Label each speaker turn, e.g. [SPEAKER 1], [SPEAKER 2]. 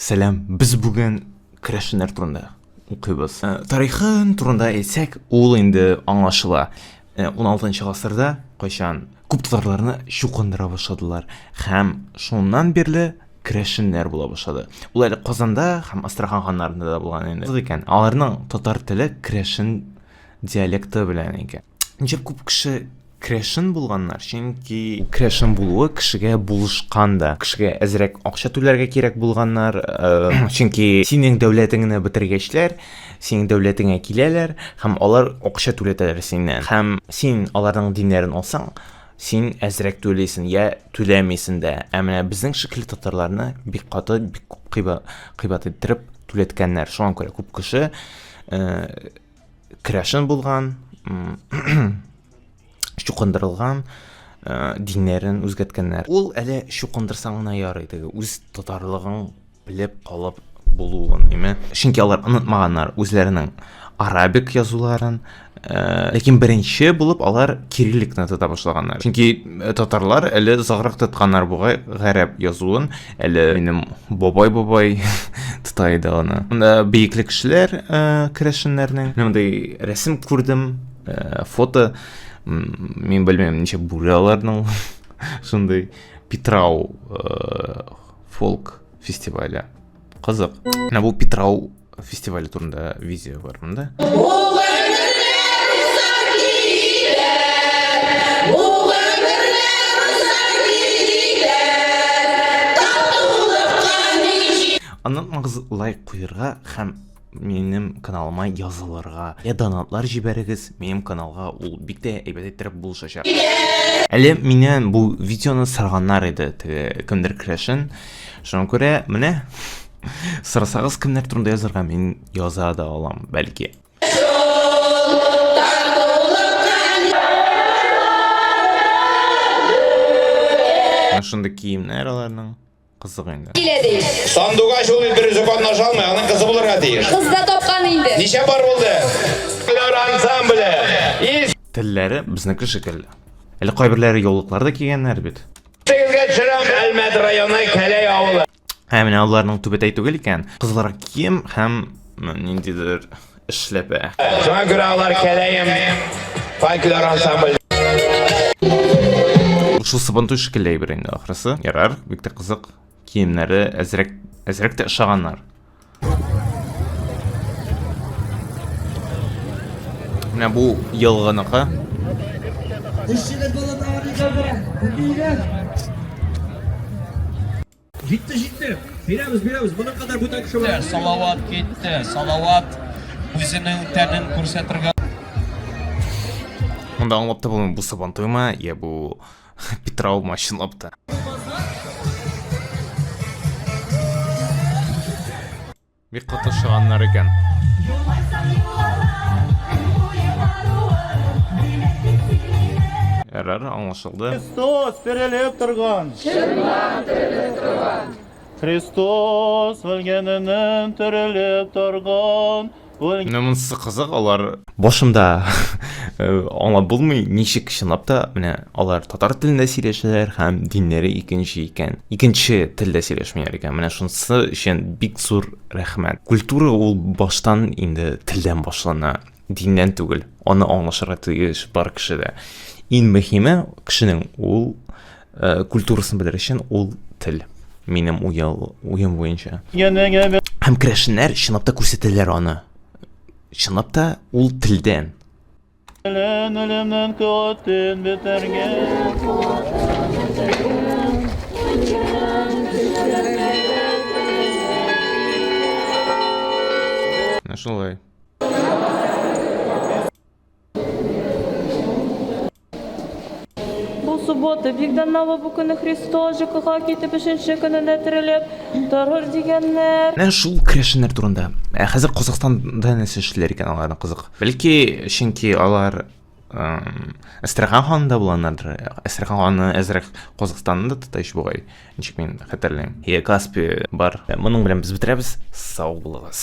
[SPEAKER 1] Сәлам, без бүген керәшеннәр турында укыйбыз. Э, тарихын турында әйтсәк, ул инде аңлашыла. 16 э, гасырда кайчан күп татарларны чукындыра башладылар һәм шуннан бирле керәшеннәр була башлады. Ул әле Казанда һәм Астрахань ханнарында да булган инде. Икән. Аларның татар теле керәшен диалекты белән икән. Ничек күп кеше Керәшен булганнар, чөнки керәшен булуы кешегә булышкан да. Кешегә әзрәк акча түләргә кирәк булганнар, э, чөнки синең дәүләтеңне бетергәчләр, синең дәүләтеңә киләләр һәм алар акча түләтәләр синнән. Һәм син аларның диннәрен алсаң, син әзрәк түлисен, я түләмисен дә. Ә менә безнең шикелле татарларны бик каты, бик күп кыйбат иттереп түләткәннәр. Шуңа күрә күп кеше э, керәшен булган, чукындырылган, э, диннәрен үзгәрткәннәр. Ул әле чукындырсаң гына ярый, теге үз татарлыгың белеп калып булуын, име? Чөнки алар онытмаганнар үзләренең арабик язуларын, э, ләкин беренче булып алар кирилликны тота башлаганнар. Чөнки э, татарлар әле озаграк тотканнар бугай гарәп язуын, Әле минем бабай-бабай тота иде аны. Монда биекле кешеләр э, керәшеннәрнең. Мин мондый рәсем күрдем, э, фото. Мин белмим, ничә бүре аларның. Шундый Питрау э, фолк фестивале. Кызык. Менә бу Питрау фестивале турында видео бар монда. Онытмагыз лайк куярга һәм минем каналыма язылырга. Я донатлар җибәрегез минем каналга, ул бик тә әйбәт иттереп булышачак. Әле миннән бу видеоны сораганнар иде, теге кемдер керәшен. Шуңа күрә менә Сорасагыз, кемнәр турында язарга, мин яза да алам, бәлки. Менә шундый киемнәр аларның. Кызык инде.
[SPEAKER 2] Килә ди.
[SPEAKER 3] Сандугач ул бит берүзе катнаша алмый, аның кызы булырга тиеш.
[SPEAKER 2] Кыз да тапкан инде.
[SPEAKER 3] Ничә пар булды? Фольклор ансамбле. Ис
[SPEAKER 1] Телләре безнеке шикелле. Әле кайберләре яулыклар да кигәннәр бит.
[SPEAKER 3] Исегезгә төшерәм, Әлмәт районы Кәләй авылы.
[SPEAKER 1] Ә менә аларның түбәтәй түгел икән. Кызылрак кием һәм ниндидер эшләпә.
[SPEAKER 3] Шуңа күрә алар Кәләем фольклор ансамбль.
[SPEAKER 1] Шул Сабантуй шикелле әйбер инде ахрысы. Ярар, бик тә кызык. Киемнәре әзрәк әзрәк тә ошаганнар. Менә бу елгыныкы.
[SPEAKER 4] Җитте, җитте. Бирәбез, бирәбез. Моның кадәр бүтән кеше бар.
[SPEAKER 5] Салават китте. Салават үзенең тәнен күрсәтергә.
[SPEAKER 1] Монда аңлап та булмый, бу Сабантуймы, я бу Питраумы, чынлап та. Бик каты ошаганнар икән. Ярар, аңлашылды.
[SPEAKER 6] Христос терелеп торган. Чынлап терелеп торган. Христос үлгәненнән терелеп торган.
[SPEAKER 1] Менә монысы кызык, алар башында э, аңлап булмый, ничек чынлап та менә алар татар телендә сөйләшәләр һәм диннәре икенче икән. Икенче телдә сөйләшмиләр икән. Менә шунысы өчен бик зур рәхмәт. Культура ул баштан инде телдән башлана, диннән түгел. Аны аңлашырга тиеш бар кеше дә. Иң мөһиме кешенең ул э, культурасын белер өчен ул тел минем уел, уем буенча. Һәм керәшеннәр чынлап та күрсәтәләр аны. Чынлап та ул телдән. Менә шулай.
[SPEAKER 7] Бу суббота бик данлы бу көне Христос җокыга китеп өченче көнендә терелеп торыр дигәннәр.
[SPEAKER 1] Менә шул керәшеннәр турында. Ә хәзер Казахстанда нәрсә эшлиләр икән аларны кызык. Бәлки, чөнки алар Әстерхан ханында булганнардыр. Әстерхан ханы әзрәк Казахстанны да тота ич бугай. Ничек мин хәтерлим. Е, Каспий бар. Моның белән без бетерәбез. Сау булыгыз.